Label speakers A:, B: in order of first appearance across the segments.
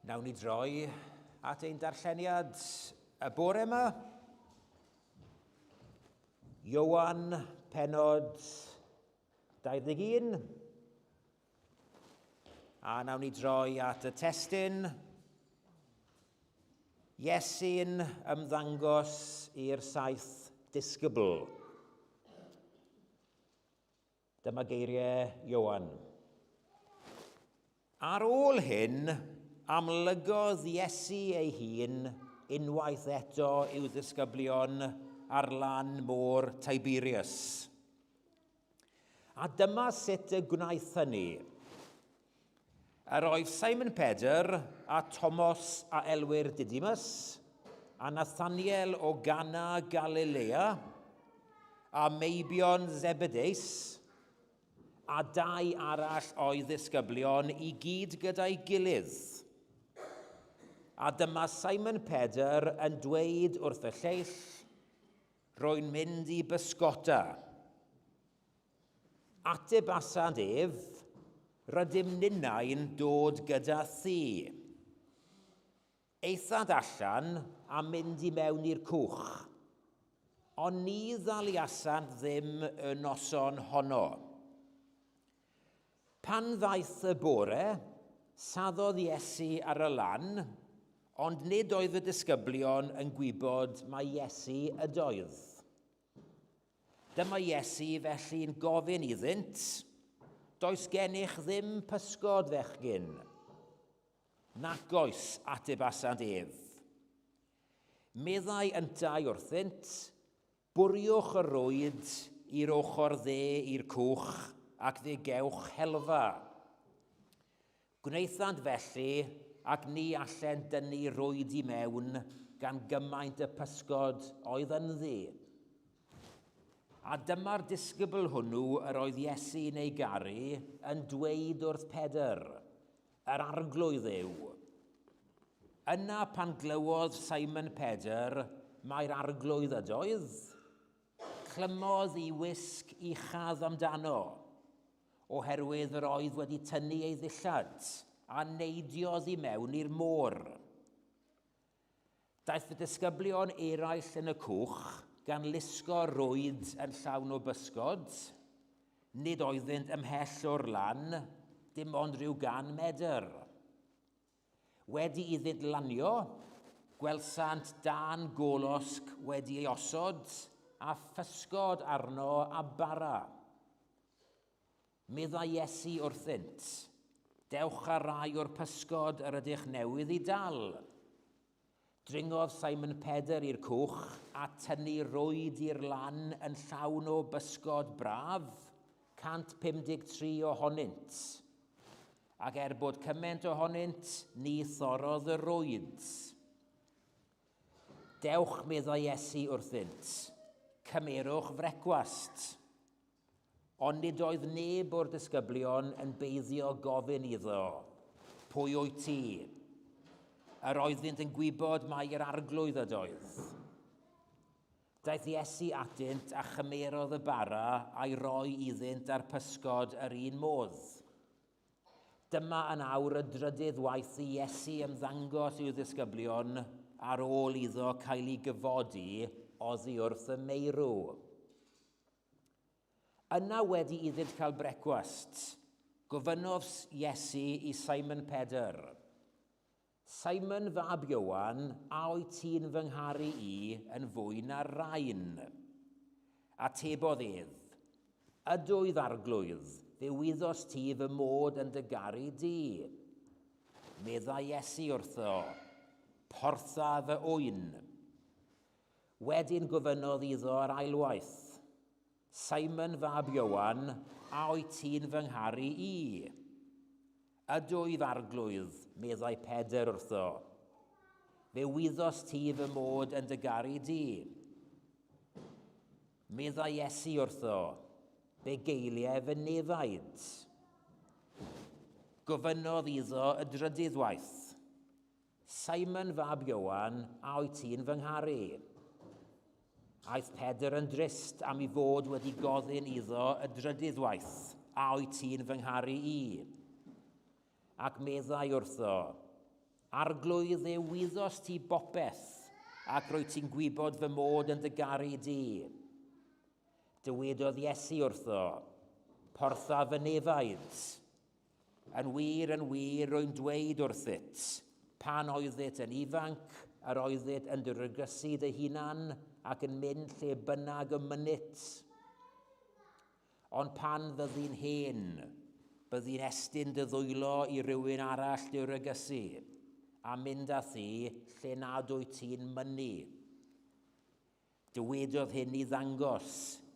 A: Nawn ni droi at ein darlleniad y bore yma. Iowan, penod 21. A nawn ni droi at y testun. Iesu'n ymddangos i'r saith disgybl. Dyma geiriau Ioan. Ar ôl hyn, amlygodd Iesu ei hun unwaith eto i'w ddisgyblion ar lan môr Tiberius. A dyma sut y gwnaeth hynny. Yr oedd Simon Pedr a Tomos a elwir Didymus, a Nathaniel o Gana Galilea, a meibion Zebedeus, a dau arall o'i ddisgyblion i gyd gyda'i gilydd. A dyma Simon Pedr yn dweud wrth y lleill, Rwy'n mynd i bysgota. Atebasant ef, Rydym ninnau'n dod gyda thi. Aethant allan a mynd i mewn i'r cwch, ond ni ddaliasant ddim y noson honno. Pan ddaeth y bore, saddodd Iesu ar y lan, ond nid oedd y disgyblion yn gwybod mai Iesu ydoedd. Dyma Iesu felly'n gofyn iddynt, Does gennych ddim pysgod, fechgyn? Nac oes, atebasant ef. Meddai yntau wrthynt, Bwriwch y rwyd i'r ochr dde i'r cwch ac fe gewch helfa. Gwnaethant felly, ac ni allent dynnu rwyd i mewn gan gymaint y pysgod oedd ynddi. A dyma'r disgybl hwnnw yr oedd Iesu'n ei garu yn dweud wrth Pedr, Yr Arglwydd yw. Yna pan glywodd Simon Pedr mai'r Arglwydd ydoedd, clymodd i wisg uchaf amdano, oherwydd yr oedd wedi tynnu ei ddillad a neidiodd i mewn i'r môr. Daeth y disgyblion eraill yn y cwch gan lusgo rwyd yn llawn o bysgod. Nid oeddynt ymhell o'r lan, dim ond rhyw gan medr. Wedi iddynt lanio, gwelsant dân golosg wedi ei osod a physgod arno a bara. Meddai Iesu wrthynt, Dewch â rai o'r pysgod yr ydych newydd i dal. Dringodd Simon Pedr i'r cwch a tynnu rwyd i'r lan yn llawn o bysgod braf, 153 ohonynt. Ac er bod cymaint ohonynt, ni thorrodd y rwyd. Dewch, meddai Iesu wrthynt, cymerwch frecwast. Ond nid oedd neb o'r disgyblion yn beiddio gofyn iddo, Pwy wyt ti? Yr oeddynt yn gwybod mai yr arglwydd ydoedd. Daeth Iesu atynt a chymerodd y bara a'i roi iddynt a'r pysgod yr un modd. Dyma yn awr y drydydd waith i Iesu ymddangos i'w ddisgyblion ar ôl iddo cael ei gyfodi oddi wrth y meirw. Yna wedi iddynt cael brecwast, gofynnodd Iesu i Simon Pedr, Simon fab Ioan, a wyt ti'n fy ngharu i yn fwy na'r rhain? Atebodd ef, Ydwyf, Arglwydd, fe wyddost ti fy mod yn dy garu di. Meddai Iesu wrtho, Portha fy ŵyn. Wedyn gofynnodd iddo ar ailwaith, Simon fab Ioan, a wyt ti'n fy ngharu i? Ydwyf, Arglwydd, meddai Pedr wrtho. Fe wyddost ti fy mod yn dy garu di. Meddai Iesu wrtho, Fe geiliau fy nefaid. Gofynnodd iddo y drydydd waith, Simon fab Ioan, a wyt ti'n fy ngharu? Aeth Pedr yn drist am ei fod wedi gofyn iddo y drydydd waith, a wyt ti'n fy ngharu i? Ac meddai wrtho, Arglwydd, fe wyddost ti bopeth, ac rwyt ti'n gwybod fy mod yn dy garu di. Dywedodd Iesu wrtho, Portha fy nefaid. Yn wir, yn wir, rwy'n dweud wrthyt, pan oeddit yn ifanc, yr oeddit yn dy regysu dy hunan ac yn mynd lle bynnag y mynit. Ond pan fyddi'n hen, byddi'n estyn dy ddwylo i rywun arall dy regysu, a mynd â thi lle nad wyt ti'n mynnu. Dywedodd hyn i ddangos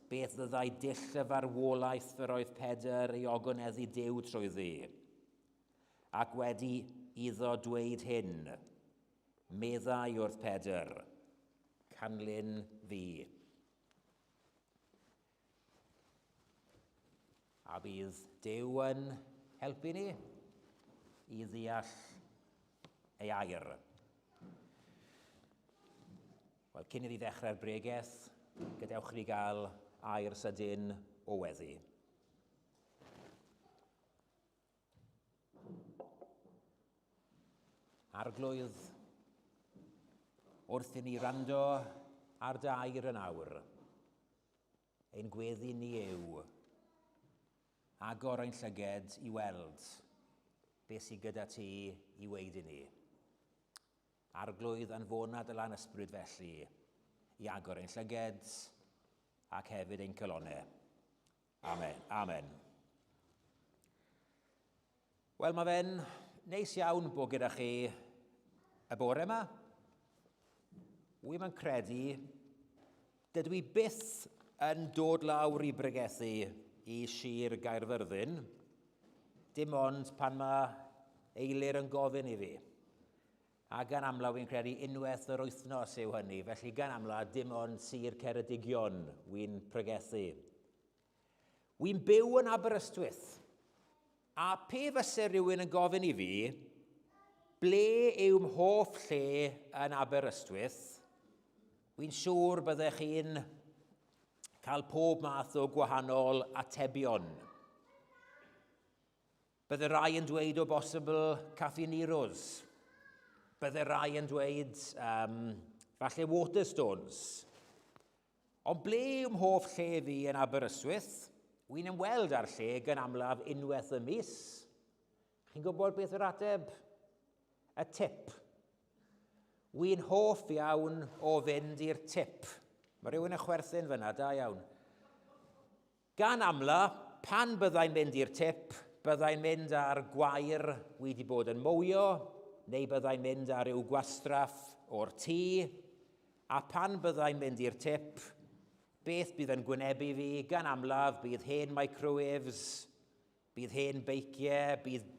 A: beth fyddai dull y farwolaeth yr oedd Pedr ei ogoneddu Duw trwyddi. Ac wedi iddo dweud hyn, meddai wrth Pedr, Canlyn fi. A bydd Duw yn helpu ni i ddeall ei air. Wel, cyn i fi ddechrau'r bregeth, gadewch i ni gael air sydyn o weddi. Arglwydd, wrth i ni rando ar dy air yn awr, ein gweddi ni yw agor ein llyged i weld beth sydd gyda ti i weid i ni. Arglwydd, anfona dy lan ysbryd felly i agor ein llyged ac hefyd ein calonau. Amen. Amen. Wel, mae fe'n neis iawn bod gyda chi y bore yma. Wy'm yn credu, dydw i byth yn dod lawr i bregethu i Sir Gaerfyrddin, dim ond pan mae Eilir yn gofyn i fi. A gan amla wi'n credu unwaith yr wythnos yw hynny, felly gan amla dim ond Sir Ceredigion wi'n pregethu. Wi'n byw yn Aberystwyth, a pe fyse rhywun yn gofyn i fi, ble yw'm hoff lle yn Aberystwyth, wi'n siŵr byddech chi'n cael pob math o gwahanol atebion. Bydde rai yn dweud o bosibl Caffi Nero's. Bydde rai yn dweud um, falle Waterstones. Ond ble yw'm hoff lle fi yn Aberystwyth? Wy'n ymweld â'r lle gan amlaf unwaith y mis. Chi'n gwybod beth yw'r ateb? Y tip. Wy'n hoff iawn o fynd i'r tip. Mae rhywun yn chwerthin fyna, da iawn. Gan amla, pan byddai'n mynd i'r tip, byddai'n mynd â'r gwair wedi bod yn mowio, neu byddai'n mynd â rhyw gwastraff o'r tŷ, a phan byddai'n mynd i'r tip, beth bydd yn gwynebu fi? Gan amlaf, bydd hen microwaves, bydd hen beiciau, bydd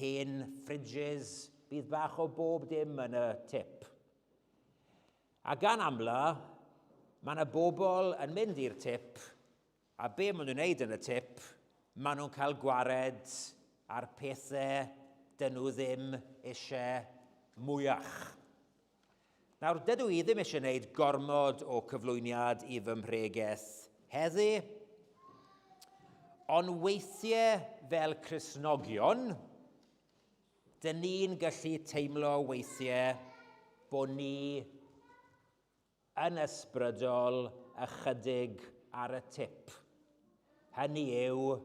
A: hen fridges, bydd bach o bob dim yn y tip. A gan amla, mae yna bobl yn mynd i'r tip, a be maen nhw'n wneud yn y tip, maen nhw'n cael gwared ar pethau dyn nhw ddim eisiau mwyach. Nawr, dydw i ddim eisiau gwneud gormod o cyflwyniad i fy mhregeth heddi, ond weithiau fel Cristnogion, Dyn ni'n gallu teimlo weithiau bod ni yn ysbrydol ychydig ar y tip. Hynny yw,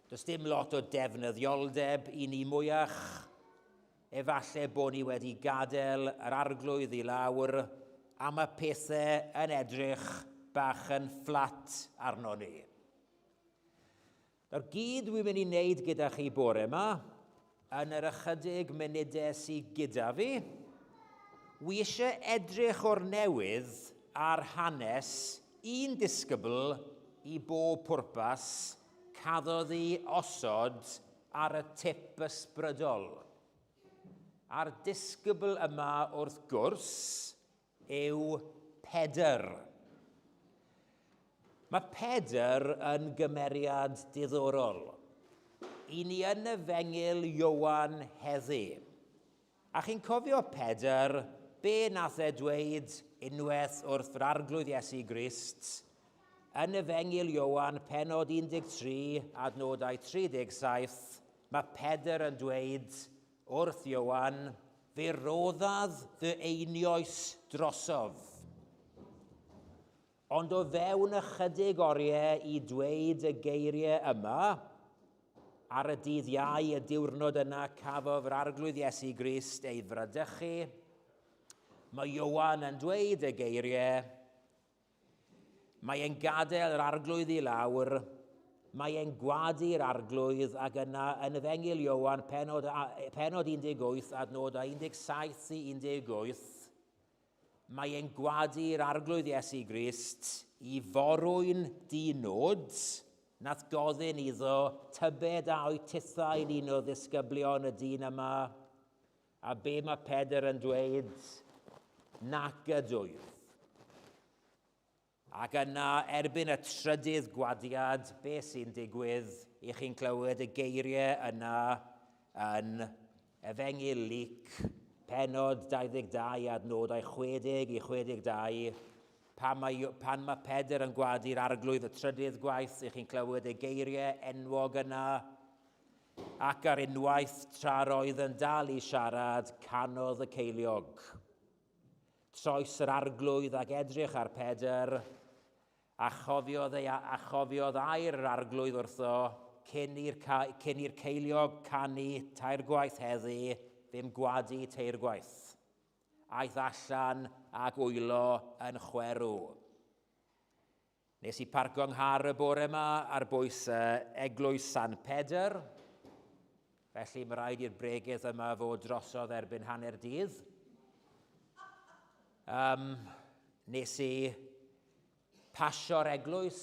A: does dim lot o defnyddioldeb i ni mwyach. Efallai bod ni wedi gadael yr arglwydd i lawr a mae pethau yn edrych bach yn fflat arno ni. Nawr gyd dwi'n mynd i wneud gyda chi bore yma, yn yr ychydig munudau sydd gyda fi, wi eisiau edrych o'r newydd ar hanes un disgybl i bob pwrpas caddodd ei osod ar y tip ysbrydol. A'r disgybl yma wrth gwrs yw Pedr. Mae Pedr yn gymeriad diddorol. I ni yn Efengyl Ioan heddi. A chi'n cofio Pedr, be nath e dweud unwaith wrth yr Arglwydd Iesu Grist yn Efengyl Ioan penod 13 adnodau 37, mae Pedr yn dweud wrth Ioan, Fe roddadd fy einioes drosof. Ond o fewn ychydig oriau i dweud y geiriau yma, ar y dydd Iau y diwrnod yna cafodd yr Arglwydd Iesu Grist ei fradychu. Mae Ioan yn dweud y geiriau, Mae e'n gadael yr Arglwydd i lawr, mae e'n gwadu'r Arglwydd ac yna yn Efengyl Ioan penod, penod 18 adnodau 17 i 18, mae e'n gwadu'r Arglwydd Iesu Grist i forwyn di-nod nath gofyn iddo tybed a oedd tithau'n un o ddisgyblion y dyn yma, A be mae Pedr yn dweud? Nac ydwyf. Ac yna, erbyn y trydydd gwadiad, be sy'n digwydd? I chi'n clywed y geiriau yna yn Efengyl Luc, penod 22, adnodau 60 i 62, pan mae, pan mae Pedr yn gwadu'r arglwydd y trydydd gwaith, i chi'n clywed y geiriau enwog yna, Ac ar unwaith, tra'r oedd yn dal i siarad, canodd y ceiliog. Troes yr arglwydd ac edrych ar Pedr, a chofiodd, ei, a chofiodd air yr arglwydd wrtho, cyn i'r, cyn i'r ceiliog canu tair gwaith heddi, fe'm gwadu teirgwaith. Aeth allan ac wylo yn chwerw. Nes i parcio 'nghar y bore 'ma ar bwys Eglwys San Pedr, felly mae rhaid i'r bregeth yma fod drosodd erbyn hanner dydd. Um, nes i pasio'r eglwys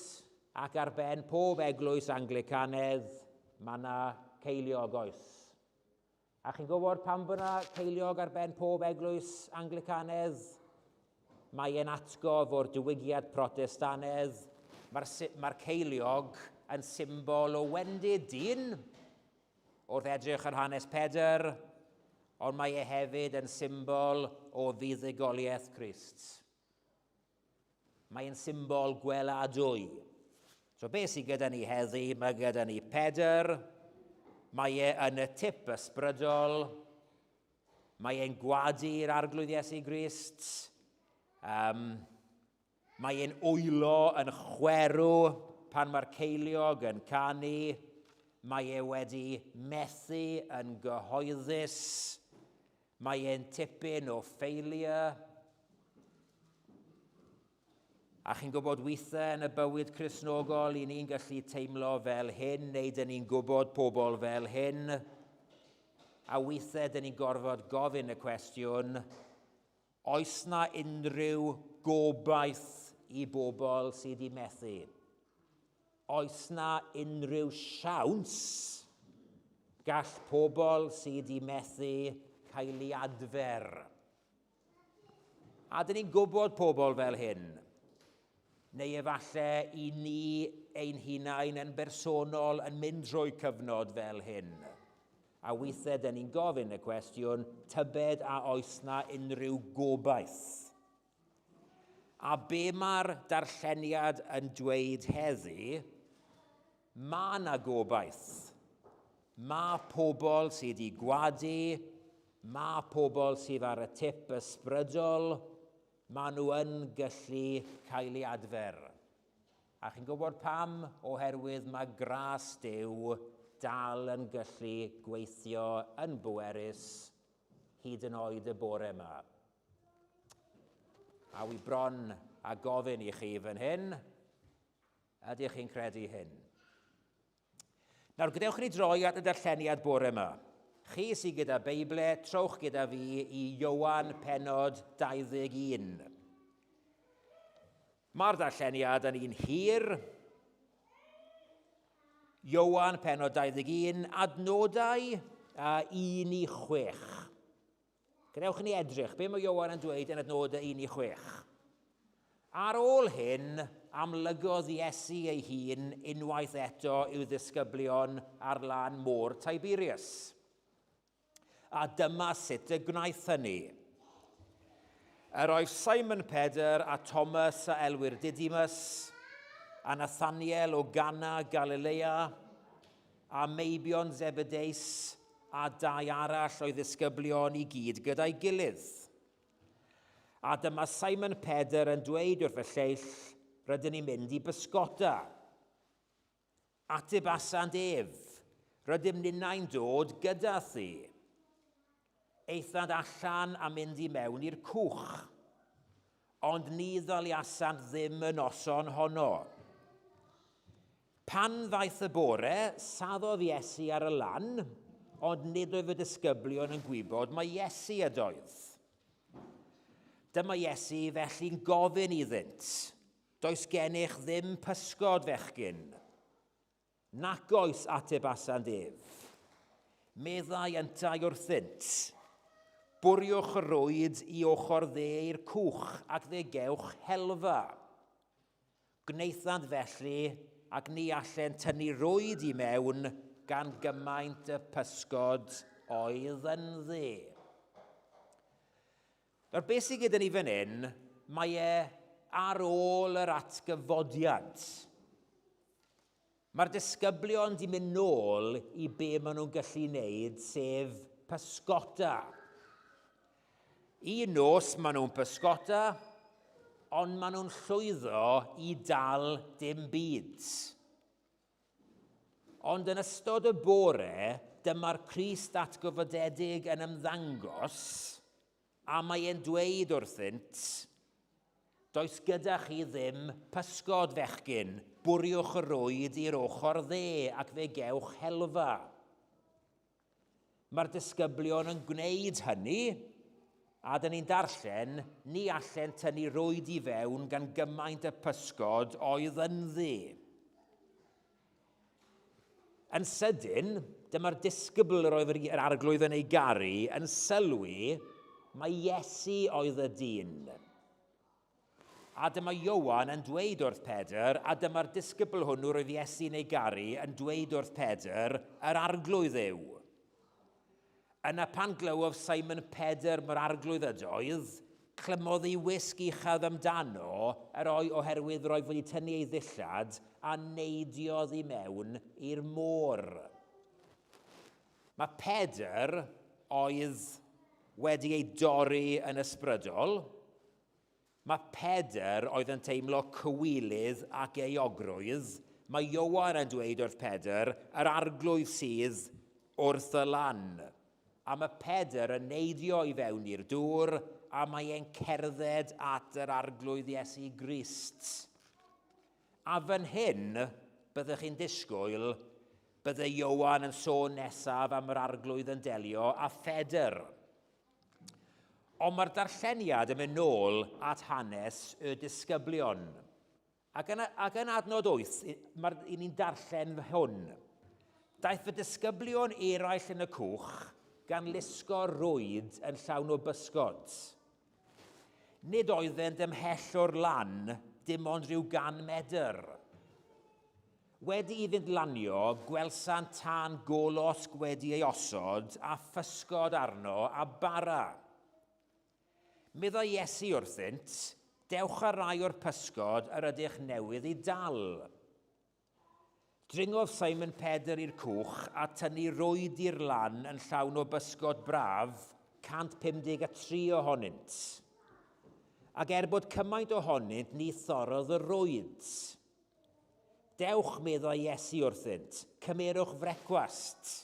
A: ac ar ben pob eglwys Anglicanedd mae yna ceiliog oes. A chi'n gwybod pam bod yna ceiliog ar ben pob eglwys Anglicanedd? Mae e'n atgof o'r diwygiad Protestanedd. Mae'r mae ceiliog yn symbol o wendid dyn wrth edrych ar hanes Pedr, ond mae e hefyd yn symbol o fuddugoliaeth Crist. Mae'n symbol gweladwy. So beth sydd gyda ni heddi? Mae gyda ni Pedr, mae e yn y tip ysbrydol, mae e'n gwadu i'r Arglwydd Iesu Grist, um, mae e'n wylo yn chwerw pan mae'r ceiliog yn canu, mae e wedi methu yn gyhoeddus, Mae e'n tipyn o failure. A chi'n gwybod weithiau yn y bywyd Cristnogol, i ni'n gallu teimlo fel hyn, neu dyn ni'n gwybod pobl fel hyn. A weithiau dyn ni'n gorfod gofyn y cwestiwn, oes na unrhyw gobaith i bobl sydd wedi methu? Oes 'na unrhyw siawns gall pobl sydd 'di methu cael ei adfer? A dyn ni'n gwybod pobl fel hyn, neu efallai i ni ein hunain yn bersonol yn mynd drwy cyfnod fel hyn. A weithiau dyn ni'n gofyn y cwestiwn, tybed a oes 'na unrhyw gobaith? A be mae'r darlleniad yn dweud heddi, mae yna gobaith. Mae pobl sydd wedi gwadu, mae pobl sydd ar y tip ysbrydol, maen nhw yn gallu cael ei adfer. A chi'n gwybod pam? Oherwydd mae gras Duw dal yn gallu gweithio yn bwerus hyd yn oed y bore yma. A wi bron a gofyn i chi fan hyn, ydych chi'n credu hyn? Nawr, gadewch i ni droi at y darlleniad bore yma. Chi sydd gyda Beible, trowch gyda fi i Ioan penod 21. Mae'r darlleniad yn un hir. Ioan penod 21, adnodau 1 i 6. Gadewch i ni edrych, be mae Ioan yn dweud yn adnodau 1 i 6. Ar ôl hyn, amlygodd Iesu ei hun unwaith eto i'w ddisgyblion ar lan môr Tiberius. A dyma sut y gwnaeth hynny. Yr oedd Simon Pedr a Thomas a elwir Didymus, a Nathaniel o Gana, Galilea, a meibion Zebedeus, a dau arall o'i ddisgyblion i gyd gyda'i gilydd. A dyma Simon Pedr yn dweud wrth y lleill, Rydyn ni'n mynd i bysgota. Atebasant ef, Rydym ninnau'n dod gyda thi. Aethant allan a mynd i mewn i'r cwch, ond ni ddaliasant ddim y noson honno. Pan ddaeth y bore, safodd Iesu ar y lan, ond nid oedd y disgyblion yn gwybod mai Iesu ydoedd. Dyma Iesu felly'n gofyn iddynt, Does gennych ddim pysgod, fechgyn? Nac oes, atebasant ef. Meddai yntau wrthynt, Bwriwch y rwyd i ochr dde i'r cwch ac fe gewch helfa. Gwnaethant felly, ac ni allent tynnu rwyd i mewn gan gymaint y pysgod oedd ynddi. Nawr, beth sydd gyda ni fan hyn, mae e ar ôl yr atgyfodiad. Mae'r disgyblion di mynd nôl i be maen nhw'n gallu wneud, sef pysgota. Un nos maen nhw'n pysgota, ond maen nhw'n llwyddo i dal dim byd. Ond yn ystod y bore, dyma'r Crist atgyfodedig yn ymddangos, a mae e'n dweud wrthynt, Does gyda chi ddim pysgod, fechgyn, bwriwch y rwyd i'r ochr dde ac fe gewch helfa. Mae'r disgyblion yn gwneud hynny, a dyn ni'n darllen, ni allent tynnu rwyd i fewn gan gymaint y pysgod oedd ynddi. Yn sydyn, dyma'r disgybl yr oedd yr arglwydd yn ei garu yn sylwi mai Iesu oedd y dyn. A dyma Ioan yn dweud wrth Pedr, a dyma'r disgybl hwnnw roedd Iesu'n ei garu yn dweud wrth Pedr, Yr Arglwydd yw. Yna pan glywodd Simon Pedr mae'r Arglwydd ydoedd, clymodd ei wisg uchaf amdano, yr oe oherwydd roedd wedi tynnu ei ddillad, a neidiodd i mewn i'r môr. Mae Pedr oedd wedi ei dorri yn ysbrydol, Mae Pedr oedd yn teimlo cywilydd ac euogrwydd. Mae Ioan yn dweud wrth Pedr, yr arglwydd sydd wrth y lan. A mae Pedr yn neidio i fewn i'r dŵr a mae e'n cerdded at yr arglwydd Iesu Grist. A fan hyn, byddech chi'n disgwyl, bydde Ioan yn sôn nesaf am yr arglwydd yn delio â Phedr. Ond mae'r darlleniad yn mynd nôl at hanes y disgyblion. Ac yn, ac yn adnod 8, mae'r, i ni'n darllen hwn. Daeth y disgyblion eraill yn y cwch gan lusgo rwyd yn llawn o bysgod. Nid oeddent ymhell o'r lan, dim ond rhyw gan medr. Wedi iddynt lanio, gwelsant tân golosg wedi ei osod, a physgod arno, a bara. Meddai Iesu wrthynt, Dewch â rai o'r pysgod yr ydych newydd eu dal. Dringodd Simon Pedr i'r cwch a tynnu rwyd i'r lan yn llawn o bysgod braf, 153 ohonynt. Ac er bod cymaint ohonynt, ni thorrodd y rwyd. Dewch, meddai Iesu wrthynt, cymerwch frecwast.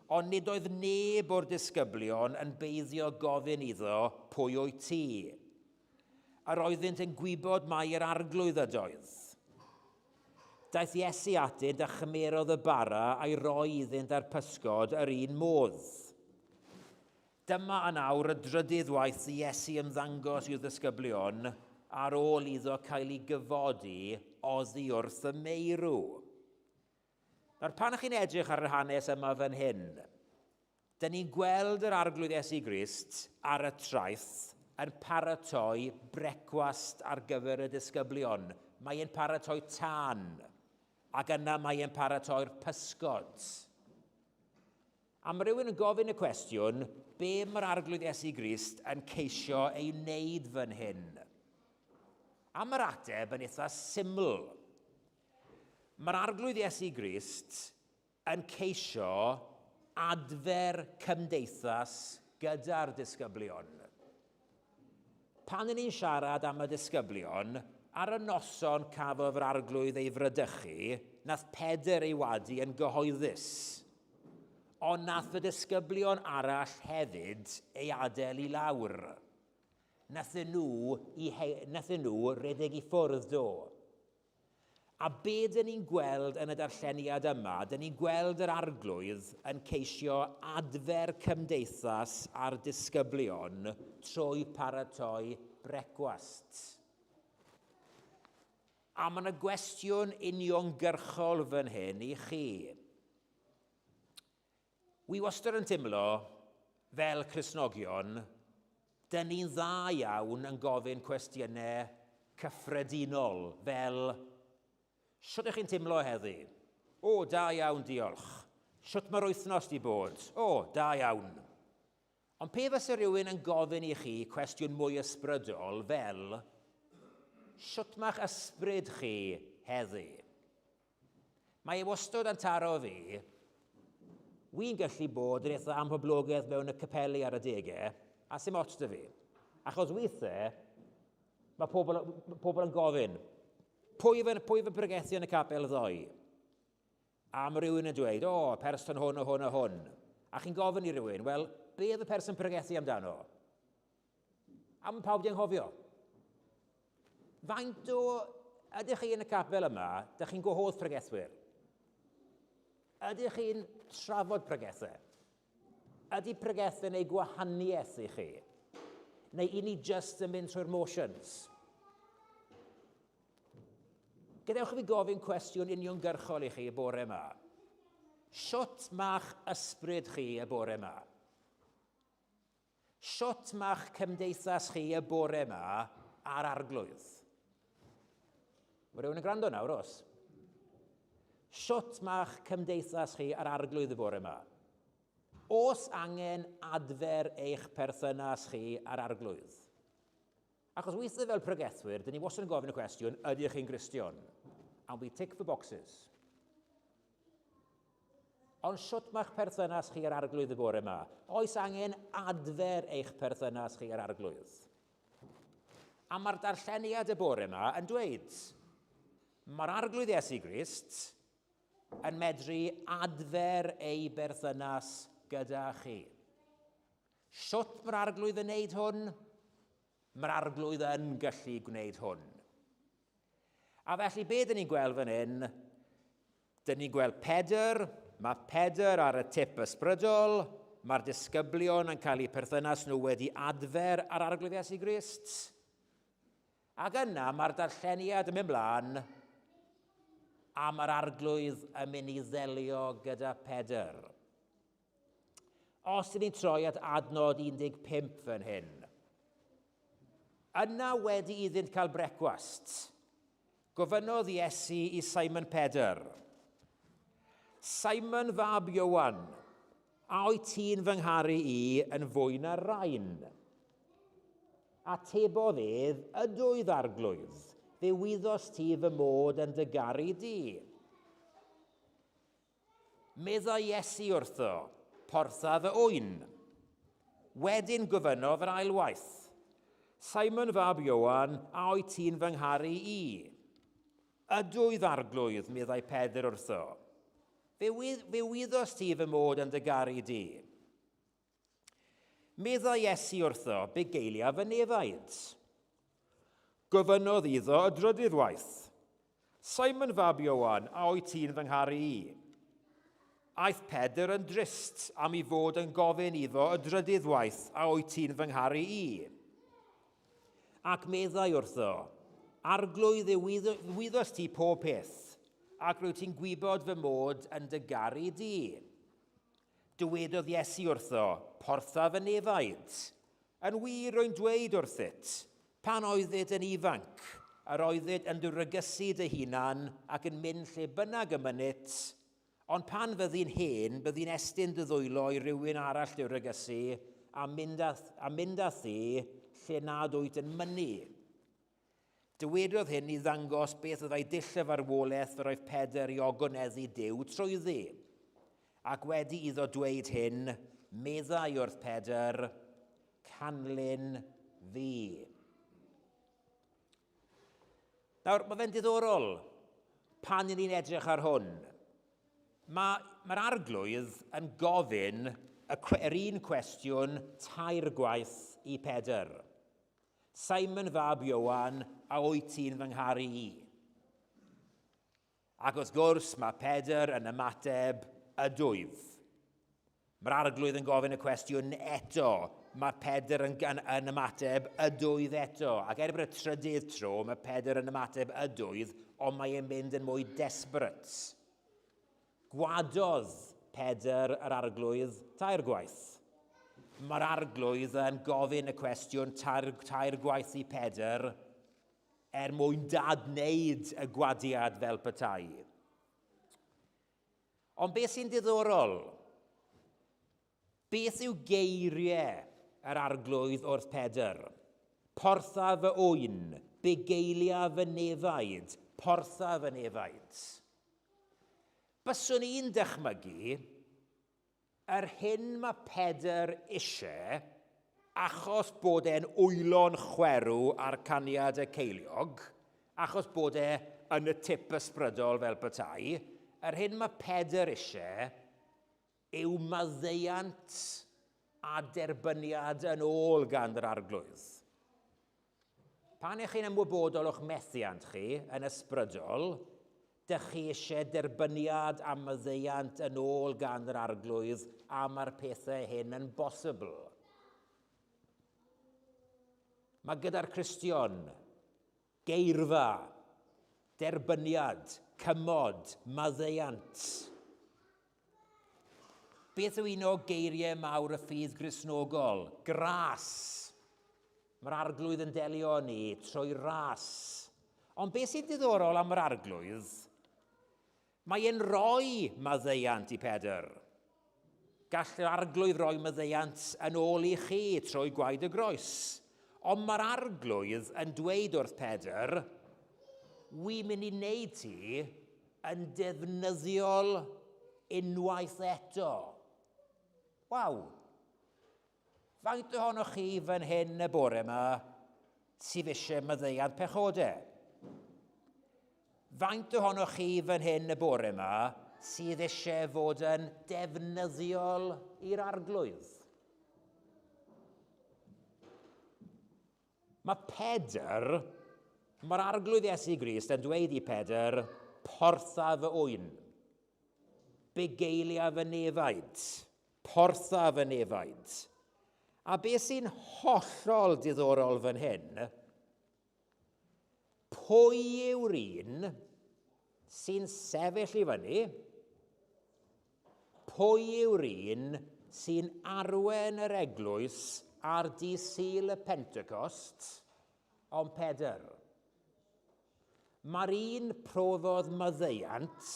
A: Ond nid oedd neb o'r disgyblion yn beiddio gofyn iddo, Pwy wyt ti? Yr oeddynt yn gwybod mai yr arglwydd ydoedd. Daeth Iesu atynt a chymerodd y bara a'i roi iddynt a'r pysgod yr un modd. Dyma yn awr y drydydd waith i Iesu ymddangos i'w ddisgyblion ar ôl iddo cael ei gyfodi oddi wrth y meirw. Nawr, pan ych chi'n edrych ar yr hanes yma fan hyn, dyn ni'n gweld yr Arglwydd Iesu Grist ar y traeth yn paratoi brecwast ar gyfer y disgyblion. Mae e'n paratoi tân, ac yna mae e'n paratoi'r pysgod. A mae rhywun yn gofyn y cwestiwn, be mae'r Arglwydd Iesu Grist yn ceisio ei wneud fan hyn? A mae'r ateb yn eitha syml. Mae'r Arglwydd Iesu Grist yn ceisio adfer cymdeithas gyda'r disgyblion. Pan y'n ni'n siarad am y disgyblion, ar y noson cafodd yr Arglwydd ei fradychu, nath Pedr ei wadu yn gyhoeddus. Ond nath y disgyblion arall hefyd ei adael i lawr. Nathyn nhw, i he, nathyn nhw redeg i ffwrdd do. A be dyn ni'n gweld yn y darlleniad yma, dyn ni'n gweld yr Arglwydd yn ceisio adfer cymdeithas a'r disgyblion trwy paratoi brecwast. A mae yna gwestiwn uniongyrchol fan hyn i chi. Wi wastad yn teimlo, fel Cristnogion, dyn ni'n dda iawn yn gofyn cwestiynau cyffredinol fel Shwt ych chi'n teimlo heddi? O, da iawn, diolch. Shwt mae'r wythnos di bod? O, da iawn. Ond pe fysa rhywun yn gofyn i chi cwestiwn mwy ysbrydol fel Shwt mae'ch ysbryd chi heddi? Mae e wastod yn taro fi. Wi'n gallu bod yn eitha amhoblogaidd mewn y capeli ar adegau, a sy'm ots 'da fi. Achos weithiau, mae pobl, pobl yn gofyn, pwy fy, pwy fy pregethu yn y capel ddoe? A mae rhywun yn dweud, o, oh, person hwn, o hwn, o hwn. A chi'n gofyn i rhywun, wel, be oedd y person pregethu amdano? A mae pawb di anghofio. Faint o... Ydych chi yn y capel yma, dych chi'n gwahodd pregethwyr? Ydych chi'n trafod pregethau? Ydy pregethau neu gwahaniaeth i chi? Neu i ni just yn mynd trwy'r motions? Gadewch i fi gofyn cwestiwn uniongyrchol i chi y bore yma. Shwt ma'ch ysbryd chi y bore yma? Shwt ma'ch cymdeithas chi y bore yma a'r Arglwydd? Mae rhywun yn gwrando nawr, os? Shwt ma'ch cymdeithas chi a'r Arglwydd y bore yma? Os angen adfer eich perthynas chi a'r Arglwydd? Achos weithiau fel pregethwyr, dyn ni wastad yn gofyn y cwestiwn, ydych chi'n Gristion? And we tick the boxes. Ond shwt mae'ch perthynas chi â'r Arglwydd y bore yma? Oes angen adfer eich perthynas chi â'r Arglwydd? A mae'r darlleniad y bore yma yn dweud, mae'r Arglwydd Iesu Grist yn medru adfer ei berthynas gyda chi. Shwt mae'r Arglwydd yn neud hwn? Mae'r Arglwydd yn gallu gwneud hwn. A felly be dyn ni'n gweld fan hyn? Dyn ni'n gweld Pedr, mae Pedr ar y tip ysbrydol, mae'r disgyblion yn cael eu perthynas nhw wedi adfer ar Arglwydd Iesu Grist. Ac yna mae'r darlleniad yn mynd mlaen a mae'r Arglwydd yn mynd i ddelio gyda Pedr. Os ydyn ni'n troi at adnod 15 fan hyn. Yna wedi iddynt cael brecwast, gofynnodd Iesu i Simon Pedr, Simon fab Iowan, a oed ti'n fy ngharu i yn fwy na rain? Atebodd ef, Ydwyf, Arglwydd, fe wyddost ti fy mod yn dy garu di. Meddai Iesu wrtho, Portha fy ŵyn. Wedyn gofynnodd yr ail waith, Simon fab Ioan, a wyt ti'n fy ngharu i? Ydwyf, Arglwydd, meddai Pedr wrtho. Fe, fe wyddost ti fy mod yn dy garu di. Meddai Iesu wrtho, Bugeilia fy nefaid. Gofynnodd iddo y drydydd waith, Simon fab Ioan, a wyt ti'n fy ngharu i? Aeth Pedr yn drist am i fod yn gofyn iddo y drydydd waith, a wyt ti'n fy ngharu i? Ac meddai wrtho, Arglwydd, wyddost ti pob peth, ac rwyt ti'n gwybod fy mod yn dy garu di. Dywedodd Iesu wrtho, Portha fy nefaid. Yn wir, rwy'n dweud wrthyt, pan oeddit yn ifanc, yr oeddit yn dy wregysu dy hunan ac yn mynd lle bynnag y mynit, ond pan fyddi'n hen, byddi'n estyn dy ddwylo i rywun arall dy wregysu a mynd â, a mynd â thi lle nad wyt yn mynnu. Dywedodd hyn i ddangos beth fyddai dull y farwolaeth yr oedd Pedr i ogoneddu Duw trwyddi. Ac wedi iddo dweud hyn, meddai wrth Pedr, Canlyn fi. Nawr, mae fe'n diddorol pan ni'n edrych ar hwn. Mae'r mae arglwydd yn gofyn y, yr un cwestiwn tair gwaith i Pedr. Simon fab Iowan, a wyt ti'n fy ngharu i? Ac wrth gwrs, mae Pedr yn ymateb, ydwyf. Mae'r arglwydd yn gofyn y cwestiwn eto. Mae Pedr yn, yn, yn ymateb, ydwyf eto. Ac er bod y trydydd tro, mae Pedr yn ymateb ydwyf, ond mae e'n mynd yn mwy desperate. Gwadodd Pedr yr arglwydd tair gwaith. Mae'r arglwydd yn gofyn y cwestiwn tair, tair gwaith i Pedr, er mwyn dadwneud y gwadiad fel petai. Ond beth sy'n diddorol? Beth yw geiriau yr arglwydd wrth Pedr? Portha fy ŵyn, bugeilia fy nefaid, portha fy nefaid. Byswn i'n dychmygu Yr hyn mae Pedr eisiau, achos bod e'n wylo'n chwerw ar caniad y ceiliog, achos bod e yn y tip ysbrydol fel petai, yr hyn mae Pedr eisiau yw maddeuant a derbyniad yn ôl gan yr arglwydd. Pan ych chi'n ymwybodol o'ch methiant chi yn ysbrydol, dych chi eisiau derbyniad a maddeuant yn ôl gan yr arglwydd a mae'r pethau hyn yn bosibl. Mae gyda'r Cristion geirfa, derbyniad, cymod, maddeuant. Beth yw un o geiriau mawr y ffydd Gristnogol? Gras. Mae'r arglwydd yn delio â ni trwy ras. Ond beth sy'n diddorol am yr arglwydd, mae e'n rhoi maddeuant i Pedr. Gall yr arglwydd roi maddeuant yn ôl i chi trwy gwaed y groes. Ond mae'r arglwydd yn dweud wrth Pedr, wi'n mynd i wneud ti yn defnyddiol unwaith eto. Waw! Faint ohonoch chi fan hyn y bore yma sydd eisiau maddeuant pechodau? Faint ohonoch chi fan hyn y bore yma sydd eisiau fod yn defnyddiol i'r arglwydd? Mae Pedr, mae'r Arglwydd Iesu Grist yn dweud i Pedr, portha fy ŵyn, bugeilia fy nefaid, portha fy nefaid. A beth sy'n hollol diddorol fan hyn, pwy yw'r un sy'n sefyll i fyny? Pwy yw'r un sy'n arwen yr eglwys ar dydd Sul y Pentecost? Ond Pedr. Mae'r un profodd maddeuant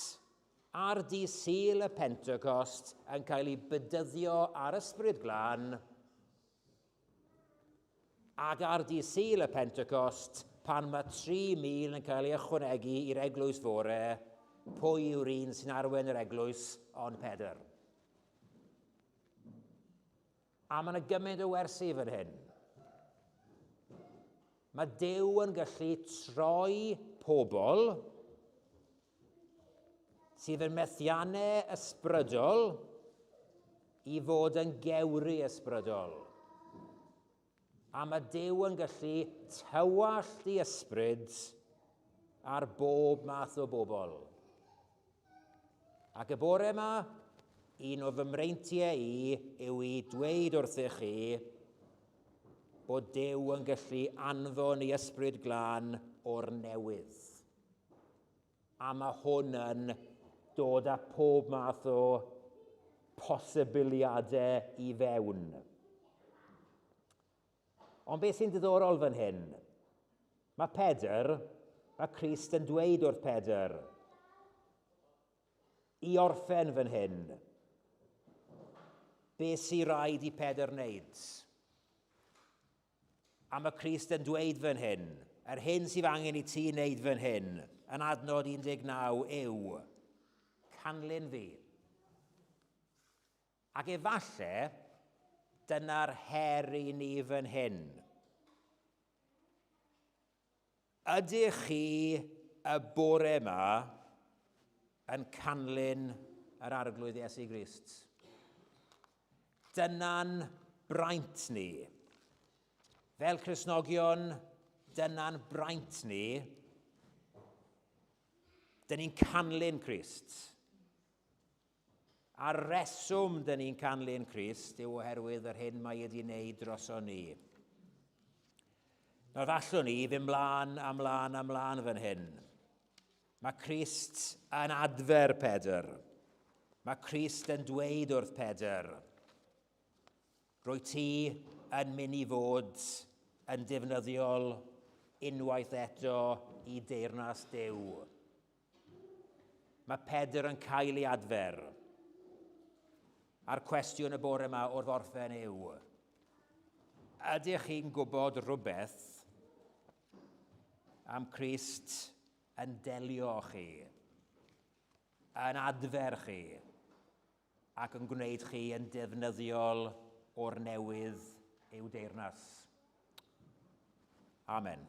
A: ar dydd Sul y Pentecost yn cael ei bydyddio ar Ysbryd Glân Ac ar dydd Sul y Pentecost, pan mae 3,000 yn cael ei ychwanegu i'r eglwys fore, pwy yw'r un sy'n arwain yr eglwys ond Pedr? A mae yna gymaint o wersi fan hyn. Mae Duw yn gallu troi pobl sydd yn methiannau ysbrydol i fod yn gewri ysbrydol. A mae Duw yn gallu tywallt i ysbryd ar bob math o bobl. Ac y bore yma, un o fy mreintiau i yw i dweud wrthych chi bod Duw yn gallu anfon ei ysbryd glân o'r newydd. A mae hwn yn dod â pob math o posibiliadau i fewn. Ond beth sy'n diddorol fan hyn? Mae Pedr, mae Crist yn dweud wrth Pedr, i orffen fan hyn, beth sy'n rhaid i Pedr wneud? A mae Crist yn dweud fan hyn, yr hyn sydd angen i ti wneud fan hyn, yn adnod 19 yw, canlyn fi. Ac efalle, dyna'r her i ni fan hyn. Ydych chi y bore yma yn canlyn yr Arglwydd Iesu Grist? Dyna'n braint ni. Fel Cristnogion, dyna'n braint ni. Dyn ni'n canlyn Crist. A'r reswm dyn ni'n canlyn Crist yw oherwydd yr hyn mae wedi wneud droson ni. Nawr allwn ni fynd mlaen a mlaen a mlaen fan hyn. Mae Crist yn adfer Pedr. Mae Crist yn dweud wrth Pedr, rwy ti yn mynd i fod yn defnyddiol unwaith eto i deyrnas Duw. Mae Pedr yn cael ei adfer. A'r cwestiwn y bore yma wrth orffen yw, ydych chi'n gwybod rhywbeth am Crist yn delio chi, yn adfer chi, ac yn gwneud chi yn defnyddiol o'r newydd i'w deyrnas? Amen.